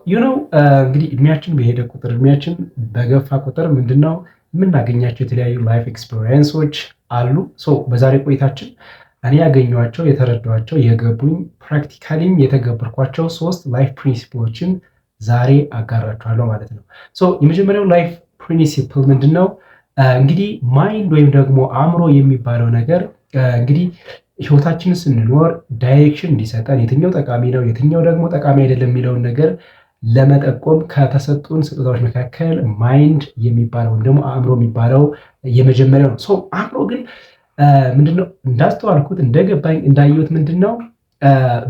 እንግዲህ እድሜያችን በሄደ ቁጥር፣ እድሜያችን በገፋ ቁጥር ምንድነው የምናገኛቸው የተለያዩ life experience ኦች አሉ። So በዛሬ ቆይታችን እኔ ያገኘኋቸው፣ የተረዳኋቸው፣ የገቡኝ፣ practically ም የተገበርኳቸው ሶስት life principle ኦችን ዛሬ አጋራችኋለሁ ማለት ነው። So የመጀመሪያው life principle ምንድነው? እንግዲህ mind ወይም ደግሞ አእምሮ የሚባለው ነገር እንግዲህ ህይወታችንን ስንኖር direction እንዲሰጠን፣ የትኛው ጠቃሚ ነው፣ የትኛው ደግሞ ጠቃሚ አይደለም የሚለውን ነገር ለመጠቆም ከተሰጡን ስጦታዎች መካከል mind የሚባለው ወይም ደግሞ አእምሮ የሚባለው የመጀመሪያው ነው። So አእምሮ ግን ምንድነው፣ እንዳስተዋልኩት፣ እንደገባኝ፣ እንዳየሁት ምንድነው፣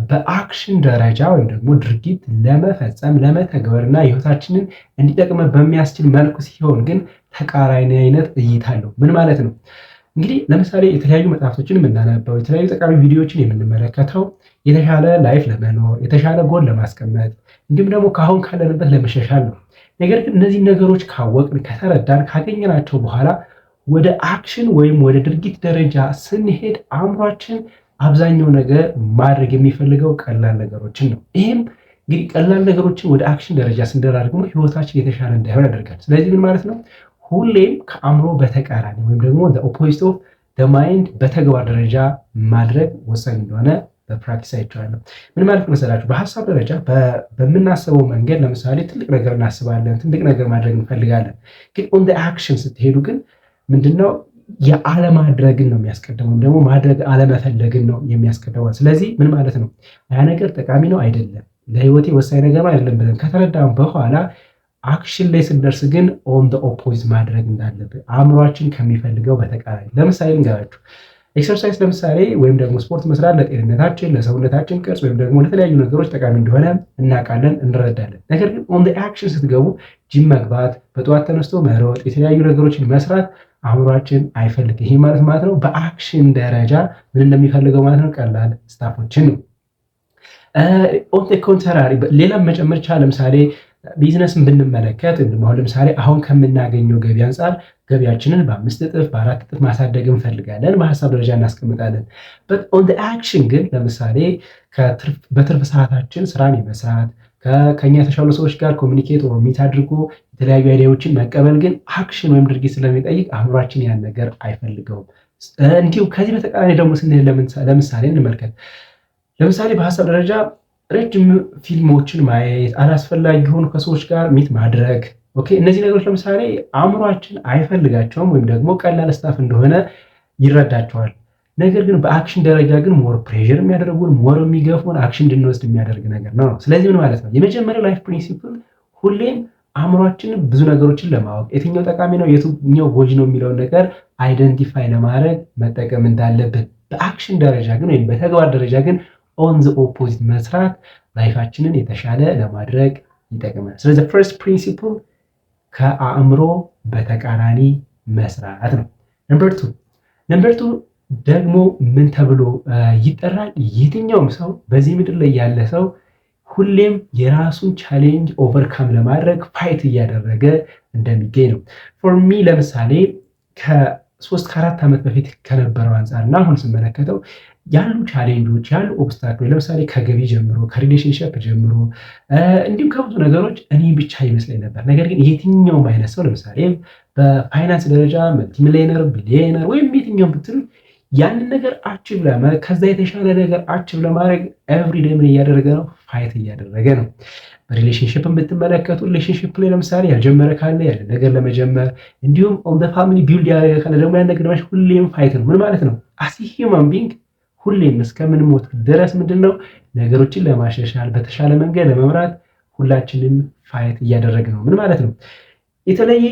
በ action ደረጃ ወይም ደግሞ ድርጊት ለመፈጸም፣ ለመተግበር እና ህይወታችንን እንዲጠቅመን በሚያስችል መልኩ ሲሆን ግን ተቃራኒ አይነት እይታ አለው። ምን ማለት ነው? እንግዲህ ለምሳሌ የተለያዩ መጽሐፍቶችን የምናነበው፣ የተለያዩ ጠቃሚ ቪዲዮዎችን የምንመለከተው የተሻለ life ለመኖር፣ የተሻለ ጎል ለማስቀመጥ፣ እንዲሁም ደግሞ ከአሁን ካለንበት ለመሻሻል ነው። ነገር ግን እነዚህን ነገሮች ካወቅን፣ ከተረዳን፣ ካገኘናቸው በኋላ ወደ action ወይም ወደ ድርጊት ደረጃ ስንሄድ አእምሯችን አብዛኛው ነገር ማድረግ የሚፈልገው ቀላል ነገሮችን ነው። ይህም እንግዲህ ቀላል ነገሮችን ወደ action ደረጃ ስንደራ ደግሞ ህይወታችን የተሻለ እንዳይሆን ያደርጋል። ስለዚህ ምን ማለት ነው? ሁሌም ከአእምሮ በተቃራኒ ወይም ደግሞ opposite of mind በተግባር ደረጃ ማድረግ ወሳኝ እንደሆነ በ practice አይቼዋለሁ። ምን ማለት መሰላችሁ? በሀሳብ ደረጃ በምናስበው መንገድ ለምሳሌ ትልቅ ነገር እናስባለን፣ ትልቅ ነገር ማድረግ እንፈልጋለን። ግን on action ስትሄዱ ግን ምንድነው፣ የአለማድረግን ነው የሚያስቀድመው፣ ወይም ደግሞ ማድረግ አለመፈለግን ነው የሚያስቀድመው። ስለዚህ ምን ማለት ነው? ያ ነገር ጠቃሚ ነው አይደለም፣ ለህይወቴ ወሳኝ ነገር ነው አይደለም ብለን ከተረዳን በኋላ action ላይ ስንደርስ ግን on the opposite ማድረግ እንዳለብን፣ አእምሯችን ከሚፈልገው በተቃራኒ። ለምሳሌ ልንገራችሁ። Exercise ለምሳሌ ወይም ደግሞ ስፖርት መስራት ለጤንነታችን፣ ለሰውነታችን ቅርጽ ወይም ደግሞ ለተለያዩ ነገሮች ጠቃሚ እንደሆነ እናውቃለን፣ እንረዳለን። ነገር ግን on the action ስትገቡ ጂም መግባት፣ በጠዋት ተነስቶ መሮጥ፣ የተለያዩ ነገሮችን መስራት አእምሯችን አይፈልግም። ይሄ ማለት ማለት ነው በ action ደረጃ ምን እንደሚፈልገው ማለት ነው፣ ቀላል stuff ኦችን ነው። On the contrary ሌላም መጨመር ይቻላል። ለምሳሌ ቢዝነስን ብንመለከት ወይም አሁን ለምሳሌ አሁን ከምናገኘው ገቢ አንጻር ገቢያችንን በ5 እጥፍ፣ በ4 እጥፍ ማሳደግ እንፈልጋለን። በሀሳብ ደረጃ እናስቀምጣለን። But on the action ግን ለምሳሌ በትርፍ ሰዓታችን ስራን የመስራት፣ ከኛ የተሻሉ ሰዎች ጋር communicate or meet አድርጎ የተለያዩ idea ዎችን መቀበል ግን action ወይም ድርጊት ስለሚጠይቅ አእምሯችን ያን ነገር አይፈልገውም። እንዲሁ ከዚህ በተቃራኒ ደግሞ ስንሄድ ለምሳሌ እንመልከት። ለምሳሌ በሀሳብ ደረጃ ረጅም ፊልሞችን ማየት፣ አላስፈላጊ የሆኑ ከሰዎች ጋር meet ማድረግ፣ okay፣ እነዚህ ነገሮች ለምሳሌ አእምሯችን አይፈልጋቸውም ወይም ደግሞ ቀላል stuff እንደሆነ ይረዳቸዋል። ነገር ግን በ action ደረጃ ግን more pressure የሚያደርጉን፣ more የሚገፉን፣ action እንድንወስድ የሚያደርግ ነገር ነው። ስለዚህ ምን ማለት ነው? የመጀመሪያው life principle ሁሌም አእምሯችን ብዙ ነገሮችን ለማወቅ፣ የትኛው ጠቃሚ ነው፣ የትኛው ጎጂ ነው የሚለውን ነገር identify ለማድረግ መጠቀም እንዳለብን፣ በ action ደረጃ ግን ወይም በተግባር ደረጃ ግን on the opposite መስራት life ኣችንን የተሻለ ለማድረግ ይጠቅማል። ስለዚህ first principle ከአእምሮ በተቃራኒ መስራት ነው። Number two ደግሞ ምን ተብሎ ይጠራል? የትኛውም ሰው፣ በዚህ ምድር ላይ ያለ ሰው ሁሌም የራሱን challenge overcome ለማድረግ fight እያደረገ እንደሚገኝ ነው። For me ለምሳሌ ከ3 ከ4 ዓመት በፊት ከነበረው አንጻር እና አሁን ስመለከተው ያሉ challenge ኦች፣ ያሉ obstacle ኦች፣ ለምሳሌ ከገቢ ጀምሮ፣ ከ relationship ጀምሮ፣ እንዲሁም ከብዙ ነገሮች እኔ ብቻ ይመስለኝ ነበር። ነገር ግን የትኛውም አይነት ሰው፣ ለምሳሌ በፋይናንስ ደረጃ multimillionaire፣ billionaire ወይም የትኛውም ብትሉ፣ ያንን ነገር achieve ለማድረግ፣ ከዛ የተሻለ ነገር achieve ለማድረግ everyday ምን እያደረገ ነው? Fight እያደረገ ነው። በ relationship ን ብትመለከቱ relationship ላይ ለምሳሌ ያልጀመረ ካለ ያንን ነገር ለመጀመር፣ እንዲሁም on family build ያደረገ ካለ ደግሞ ያን ነገር ሁሌም fight ነው። ምን ማለት ነው? As human being ሁሌም እስከምንሞት ድረስ ምንድን ነው፣ ነገሮችን ለማሻሻል፣ በተሻለ መንገድ ለመምራት ሁላችንም fight እያደረግን ነው። ምን ማለት ነው? የተለየ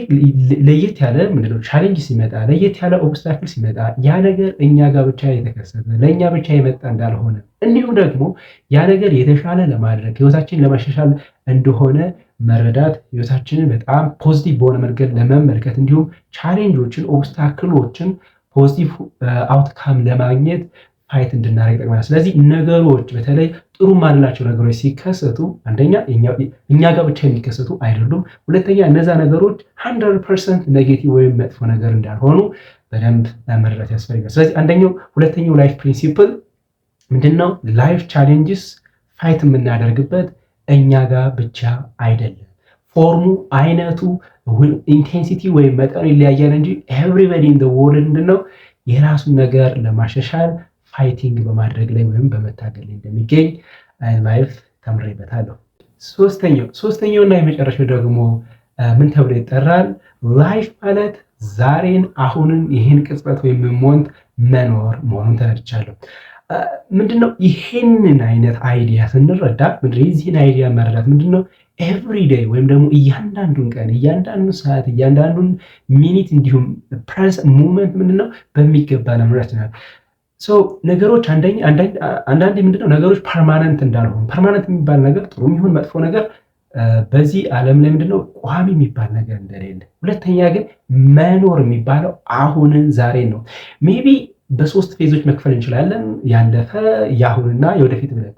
ለየት ያለ ምንድነው challenge ሲመጣ፣ ለየት ያለ obstacle ሲመጣ ያ ነገር እኛ ጋር ብቻ የተከሰተ፣ ለእኛ ብቻ የመጣ እንዳልሆነ፣ እንዲሁም ደግሞ ያ ነገር የተሻለ ለማድረግ፣ ህይወታችንን ለማሻሻል እንደሆነ መረዳት፣ ህይወታችንን በጣም positive በሆነ መንገድ ለመመልከት፣ እንዲሁም challenge ኦችን፣ obstacle ኦችን positive outcome ለማግኘት fight እንድናደርግ ይጠቅመናል። ስለዚህ ነገሮች፣ በተለይ ጥሩ ማንላቸው ነገሮች ሲከሰቱ አንደኛ እኛ ጋር ብቻ የሚከሰቱ አይደሉም። ሁለተኛ እነዛ ነገሮች 100% negative ወይም መጥፎ ነገር እንዳልሆኑ በደንብ መረዳት ያስፈልጋል። ስለዚህ አንደኛው፣ ሁለተኛው life principle ምንድነው? Life challenges fight የምናደርግበት እኛ ጋር ብቻ አይደለም። Form ኡ፣ አይነቱ፣ intensity ወይም መጠኑ ይለያያል እንጂ everybody in the world ምንድነው የራሱን ነገር ለማሻሻል fighting በማድረግ ላይ ወይም በመታገል ላይ እንደሚገኝ life ተምሬበታለሁ። ሶስተኛውና የመጨረሻው ደግሞ ምን ተብሎ ይጠራል? Life ማለት ዛሬን፣ አሁንን፣ ይህን ቅጽበት ወይም moment መኖር መሆኑን ተረድቻለሁ። ምንድነው ይሄንን አይነት idea ስንረዳ፣ ምንድነው የዚህን idea መረዳት ምንድነው every day ወይም ደግሞ እያንዳንዱን ቀን፣ እያንዳንዱን ሰዓት፣ እያንዳንዱን minute እንዲሁም present moment ምንድነው በሚገባ ለመኖር ያስችላል። ነገሮች አንዳንዴ ምንድነው ነገሮች permanent እንዳልሆኑ፣ permanent የሚባል ነገር ጥሩም ይሁን መጥፎ ነገር በዚህ ዓለም ላይ ምንድነው ቋሚ የሚባል ነገር እንደሌለ፣ ሁለተኛ ግን መኖር የሚባለው አሁንን ዛሬን ነው። Maybe በሶስት phase ኦች መክፈል እንችላለን። ያለፈ፣ የአሁንና የወደፊት ብለን።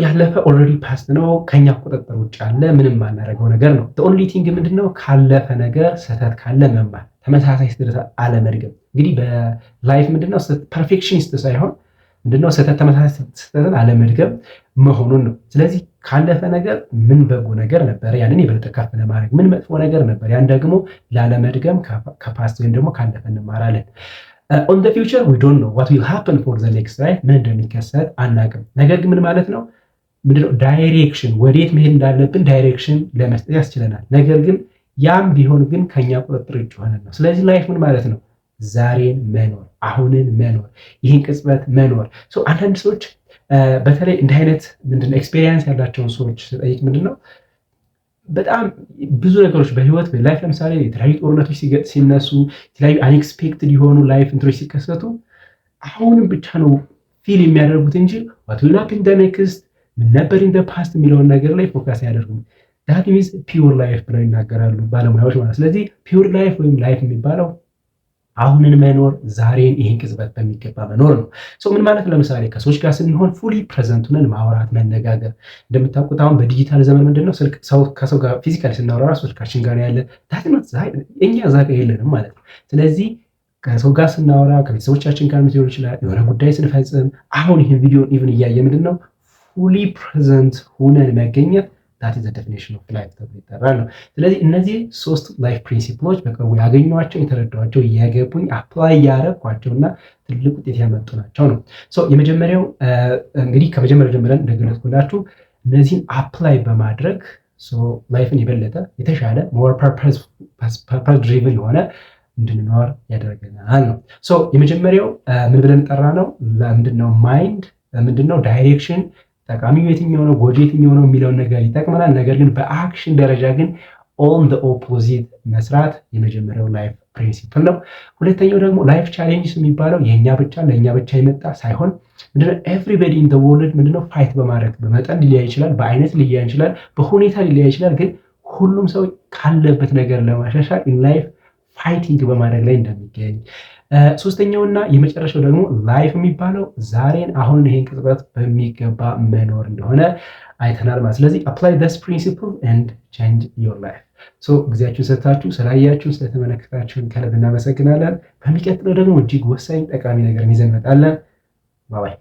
ያለፈ already past ነው፣ ከኛ ቁጥጥር ውጭ ያለ ምንም የማናደርገው ነገር ነው። Only thing ምንድነው ካለፈ ነገር ስህተት ካለ መማር፣ ተመሳሳይ ስህተት አለመድገም። እንግዲህ በ life ምንድነው perfectionist ሳይሆን ምንድነው ስህተት ተመሳሳይ ስህተትን አለመድገም መሆኑን ነው። ስለዚህ ካለፈ ነገር ምን በጎ ነገር ነበረ፣ ያንን የበለጠ ከፍ ለማድረግ፣ ምን መጥፎ ነገር ነበር፣ ያን ደግሞ ላለመድገም ከ past ወይም ደግሞ ካለፈ እንማራለን። On the future, we don't know what will happen for the next, right? ምን እንደሚከሰት አናውቅም። ነገር ግን ምን ማለት ነው ምንድነው direction ወዴት መሄድ እንዳለብን direction ለመስጠት ያስችለናል። ነገር ግን ያም ቢሆን ግን ከኛ ቁጥጥር ውጭ የሆነ ነው። ስለዚህ life ምን ማለት ነው? ዛሬን መኖር፣ አሁንን መኖር፣ ይህን ቅጽበት መኖር። አንዳንድ ሰዎች በተለይ እንዲህ አይነት ምንድነው experience ያላቸውን ሰዎች ስጠይቅ ምንድነው በጣም ብዙ ነገሮች በህይወት በ life ለምሳሌ የተለያዩ ጦርነቶች ሲነሱ፣ የተለያዩ unexpected የሆኑ life እንትኖች ሲከሰቱ አሁንም ብቻ ነው feel የሚያደርጉት እንጂ what will happen the next፣ ምን ነበር in the past የሚለውን ነገር ላይ focus አያደርጉም። That means pure life ብለው ይናገራሉ ባለሙያዎች ማለት። ስለዚህ pure life ወይም life የሚባለው አሁንን መኖር፣ ዛሬን ይህን ቅጽበት በሚገባ መኖር ነው። ምን ማለት ለምሳሌ ከሰዎች ጋር ስንሆን fully present ሆነን ማውራት፣ መነጋገር። እንደምታውቁት አሁን በዲጂታል ዘመን ምንድነው ሰው ከሰው ጋር physically ስናወራ ራሱ ስልካችን ጋር ያለ፣ እኛ እዛ ጋር የለንም ማለት ነው። ስለዚህ ከሰው ጋር ስናወራ፣ ከቤተሰቦቻችን ጋር ሊሆን ይችላል፣ የሆነ ጉዳይ ስንፈጽም፣ አሁን ይህን ቪዲዮ even እያየ ምንድን ነው fully present ሆነን መገኘት that is definition of life ተብሎ ይጠራል ነው። ስለዚህ እነዚህ ሶስት life principle ኦች በቅርቡ ያገኘኋቸው፣ የተረዳኋቸው፣ የገቡኝ፣ apply ያደረኳቸው እና ትልቅ ውጤት ያመጡ ናቸው ነው። የመጀመሪያው እንግዲህ ከመጀመሪያው ጀምረን እንደገለጽኩላችሁ እነዚህን apply በማድረግ life ን የበለጠ የተሻለ more purpose driven የሆነ እንድንኖር ያደርገናል ነው። የመጀመሪያው ምን ብለን ጠራ ነው? ምንድነው mind ምንድነው direction ጠቃሚው የትኛው ነው፣ ጎጂ የትኛው ነው የሚለውን ነገር ይጠቅመናል። ነገር ግን በ action ደረጃ ግን on the opposite መስራት የመጀመሪያው life principle ነው። ሁለተኛው ደግሞ life challenges የሚባለው የእኛ ብቻ ለእኛ ብቻ የመጣ ሳይሆን ምንድነው everybody in the world ምንድነው fight በማድረግ፣ በመጠን ሊለያይ ይችላል፣ በአይነት ሊለያይ ይችላል፣ በሁኔታ ሊለያይ ይችላል። ግን ሁሉም ሰው ካለበት ነገር ለማሻሻል in life fighting በማድረግ ላይ እንደሚገኝ፣ ሶስተኛውና የመጨረሻው ደግሞ life የሚባለው ዛሬን፣ አሁን ይሄን ቅጽበት በሚገባ መኖር እንደሆነ አይተናል ማለት። ስለዚህ apply this principle and change your life። So ጊዜያችሁን ሰጥታችሁ ስላያችሁን ስለተመለከታችሁን ከልብ እናመሰግናለን። በሚቀጥለው ደግሞ እጅግ ወሳኝ ጠቃሚ ነገር ይዘን እንመጣለን። Bye bye።